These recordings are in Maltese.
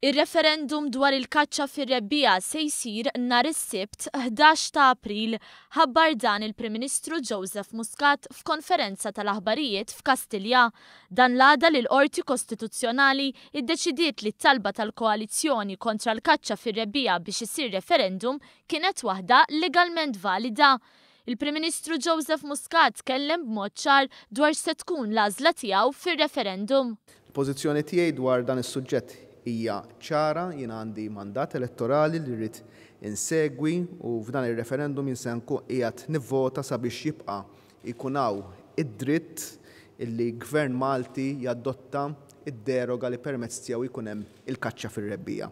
Ir-referendum dwar il-kaċċa fir-rebbiegħa se jsir nhar is-Sibt 11 ta' April. Ħabbar dan il-Prim Ministru Joseph Muscat f'konferenza tal-aħbarijiet f'Kastilja. Dan l-għada li l-Qorti Kostituzzjonali ddeċidiet li t-talba tal-koalizzjoni kontra l-kaċċa fir-rebbiegħa biex isir referendum kienet waħda legalment valida. Il-Prim Ministru Joseph Muscat tkellem b'mod ċar dwar x'se tkun l-għażla tiegħu fir-referendum. Il-pożizzjoni tiegħi dwar dan is-suġġett hija ċara, jiena għandi mandat elettorali li rrid insegwi u f'dan ir-referendum jien se nkun qiegħed nivvota sabiex jibqa' jkun hawn id-dritt illi Gvern Malti jadotta d-deroga li permezz tiegħu jkun hemm il-kaċċa fir-rebbiegħa.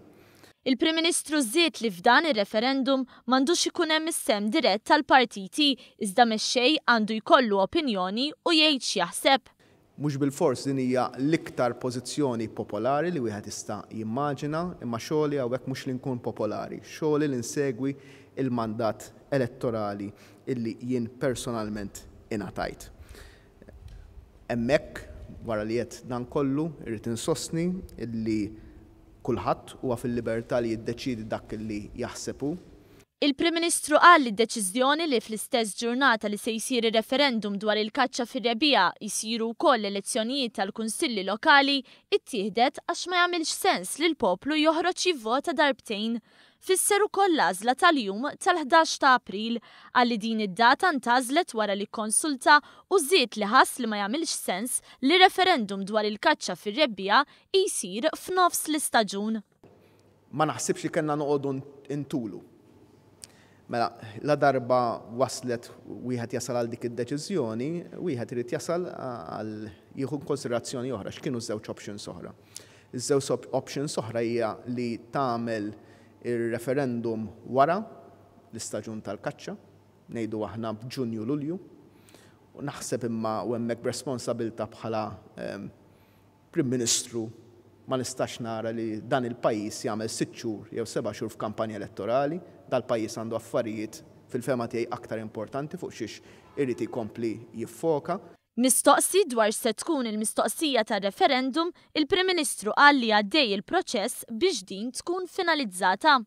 Il-Prim Ministru żied li f'dan ir-referendum m'għandux ikun hemm is-sehem dirett tal-partiti iżda mexxej għandu jkollu opinjoni u jgħid x'jaħseb. Mhux bilfors din hija l-iktar pożizzjoni popolari li wieħed jista' jimmaġina, imma xogħli hawnhekk mhux li nkun popolari, xogħli li nsegwi l-mandat elettorali illi jien personalment ingħatajt. Hemmhekk, wara li għedt dan kollu, irrid insostni illi kulħadd huwa fil-libertà li jiddeċiedi dak li jaħseb hu. Il-Prim Ministru qal li d-deċiżjoni li fl-istess ġurnata li se jsir ir-referendum dwar il-kaċċa fir-rebbiegħa jsiru wkoll l-elezzjonijiet tal-Kunsilli Lokali ttieħdet għax ma jagħmilx sens li l-poplu joħroġ jivvota darbtejn. Fisser ukoll l-għażla tal-jum tal-11 ta' April. Qal li din id-data ntgħażlet wara li kkonsulta u żied li ħass li ma jagħmilx sens li referendum dwar il-kaċċa fir-rebbiegħa jsir f'nofs l-istaġun. Ma naħsibx li kellna noqogħdu ntulu. Mela, ladarba waslet wieħed jasal għal dik id-deċiżjoni, wieħed irid jasal għal jieħu konsiderazzjoni oħra, x'kienu ż-żewġ options oħra. Iż-żewġ options oħra hija li tagħmel ir-referendum wara l-istaġun tal-kaċċa, ngħidu aħna b'Ġunju Lulju. U naħseb imma u hemmhekk b'responsabilità bħala Prim Ministru ma nistax nara li dan il-pajjiż jagħmel 6 xhur jew 7 xhur f'kampanja elettorali. Dal-pajjiż għandu affarijiet fil-fehma tiegħi aktar importanti fuq xiex irid jkompli jiffoka. Mistoqsi dwar x'se tkun il-mistoqsija tar-referendum, il-Prim Ministru qal li għaddej il-proċess biex din tkun finalizzata.